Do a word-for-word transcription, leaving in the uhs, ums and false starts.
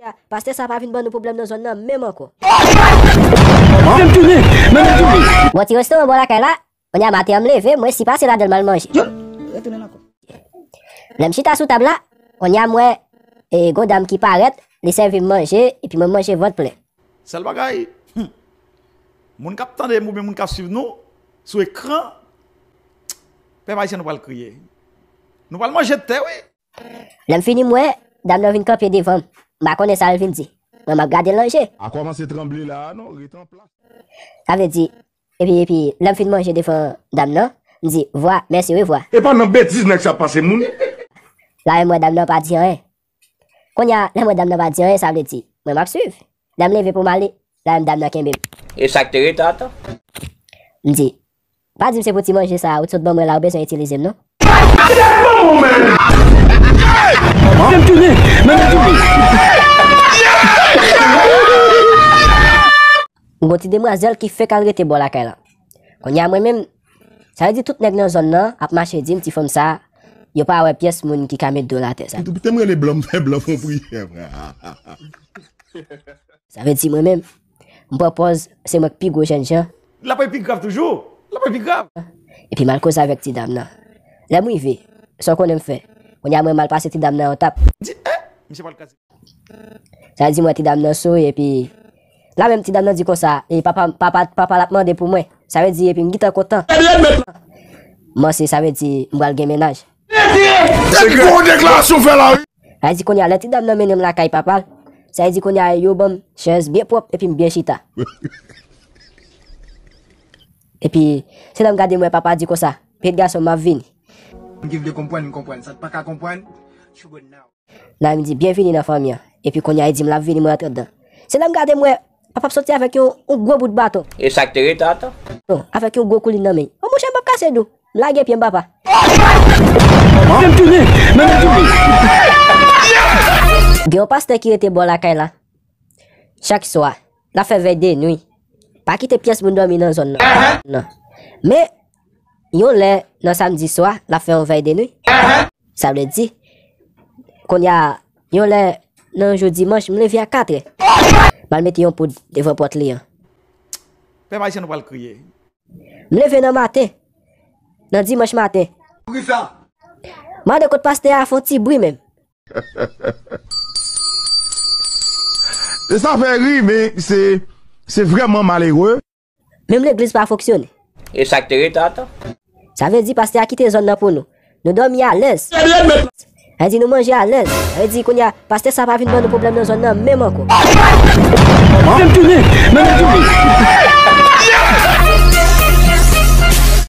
Pastè sa pa vin ban nou pwoblèm nan zòn nan menm ankò. Mwen m tounen, mwen m tounen. Bon, ti restoran bò lakay la, kounye a maten an m leve, mwen si pase ladan l m al manje. Lè m chita sou tab la, kounye a m wè e, gon dam ki parèt, li sèvi m manje, epi mwen m manje vant plen. Sèl bagay, hmm, moun k ap tande m oubyen moun k ap swiv nou sou ekran, pèp ayisyen nou pral kriye. Nou pral manje tè, wi. Lè m fini m wè, dam nan vin kanpe devan m. M pa konnen sa l vin di. Mwen m ap gade l nan je. A kòmanse tranble la a non, rete an plas. Sa vle di, epi, epi, lè m fin manje devan dam nan, m di, vwa, mèsi, revwa. E pa nan betiz nèg sa ap pase moun. La menm wè dam nan pa di anyen. Kounye a, lè m wè dam nan pa di anyen, sa vle di, mwen m ap swiv. Lè m leve pou m ale, la menm dam nan kenbe m. E sa k te rete ata? M di, pa di m se pou ti manje sa a ou t sot ban mwen la ou bezwen itilize m non. Mwen m tounen, mwen m tounen. Gon ti demwazèl ki fèk al rete bò lakay la. Kounye a mwen menm, sa vle di tout nèg nan zòn nan ap mache di m ti fanm sa, yo pa wè pyès moun ki ka met do l atè sa. Ou te m rele blan, m fè blan fon priyè, frè. Sa vle di mwen menm, m pran pòz se mwen k pi gwo jèn jan. L ap pi grav toujou. L ap pi grav. Epi m al koze avèk ti dam nan. Lè m rive, sa w konnen m fè? Kounye a mwen m al pase ti dam nan yon tap. Di, eh, misye pral kraze. Sa vle di mwen ti dam nan souri epi la menm ti dam nan di konsa, e papa, papa, papa l ap mande pou mwen. Sa vle di epi m gentan kontan. M panse sa vle di m pral gen mennaj. Se gwo deklarasyon fè la wi. Sa vle di kounye a lè ti dam nan mennen m lakay papa l, sa vle di kounye a yo ban m chèz byen pwòp epi m byen chita. Epi se lè m gade m wè papa di konsa, pitit gason m ap vini. Moun ki vle konprann, konprann. Sa k pa ka konprann, you go now. Nan m di byenvini nan fanmi an. Epi kounye a li di m l ap vini, mwen rantre anndan. Se lè m gade m wè papa ap soti avèk yon, yon gwo bout baton. E sa k te rete ata? Non, avèk yon gwo koulin nan men. O monchè m p ap kase dou. M lage pye m papa. Mwen m tounen, mwen m tounen. Gen yon pastè ki rete bò lakay la. Chak swa, l ap fè vèy de nwi. Pa kite pyès moun dòmi nan zòn nan. Non. Men, yon lè nan samdi swa, l ap fè yon vèy de nwi. Sa vle di, kounye a, yon lè nan jou dimanch, m leve a katrè. M al mete yon poud devan pòt li an. Pèp ayisyen nou pral kriye. M leve nan maten, nan dimanch maten. Poukisa? Mande kot pastè a fè yon ti bri menm. E sa fè ri, men se, se vrèman malere. Menm legliz pa fonksyone. E sa k te rete ata? Sa vle di pastè a kite zòn nan pou nou. Nou dòmi alèz. Sa vle di nou manje alèz. Sa vle di kounye a, pastè sa pa vin ban nou pwoblèm nan zòn nan menm ankò. Mwen m tounen, mwen m tounen.